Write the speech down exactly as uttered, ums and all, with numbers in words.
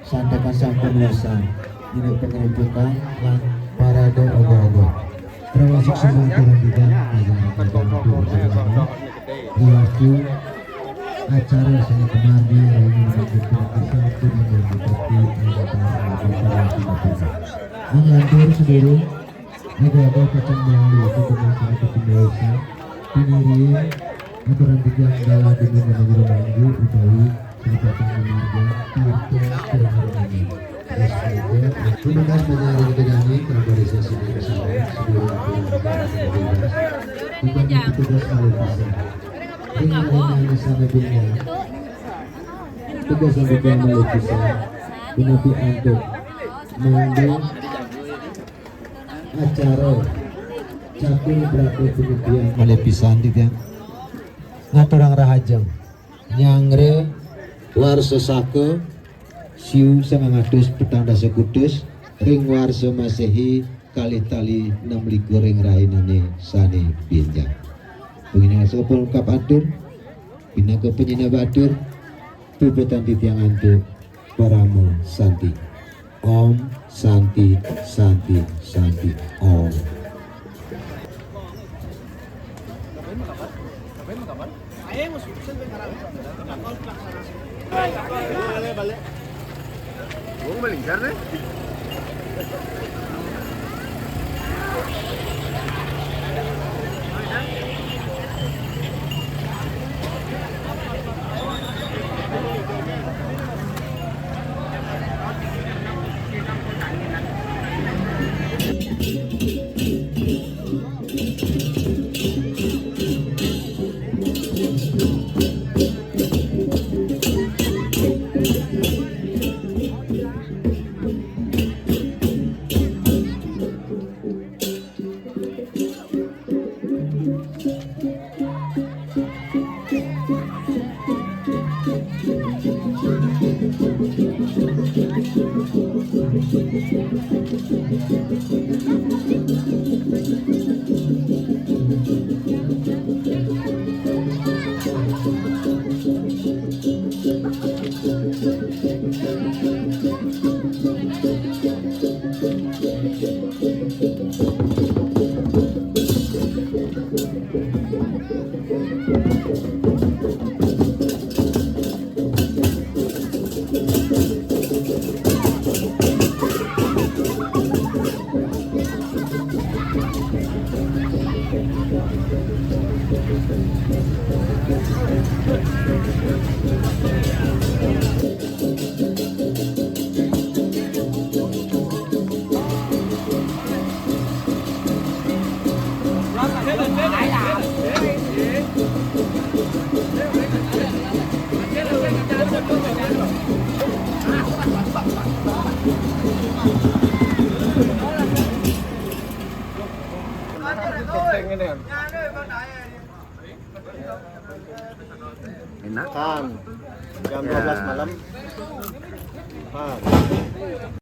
Santakan sampun wésan, ini pengerumpukan lan parade ogoh-ogoh. Termasuk semua turun di jalan, di jalan, di jalan, di jalan. Yaitu acara saya kemarin yang ini menjadi sampun yang seperti ini. Manglantur sendiri, ada-ada kacang bali, itu masyarakat Indonesia, pinirian, aturan tiga adalah dengan menegurkan minggu, utawi Kabupaten Marga, Tirta, Tirta, Terima kasih banyak hari kedani, kenapa desa sini kesana, sebelum aku, bukan petugas alih bisa. Ini ada yang sana pindah. Tugas sampai ke alih bisa. Menapi antuk. Mangga acara catur berarti penyepian. Alih pisan, Dit, ya. Ngaturang rahajeng. Nyanggra warsa saka siu sangang atus petang dasa kutus ring warsa Masehi kalih tali enam likur ring rahinané sané bénjang. Pangéné sapa ungkap atur, pinaka panyineb atur, puputang titiang antuk parama santi. Om Santi, Santi, Santi, Om. Enakan jam dua belas malam. Nah.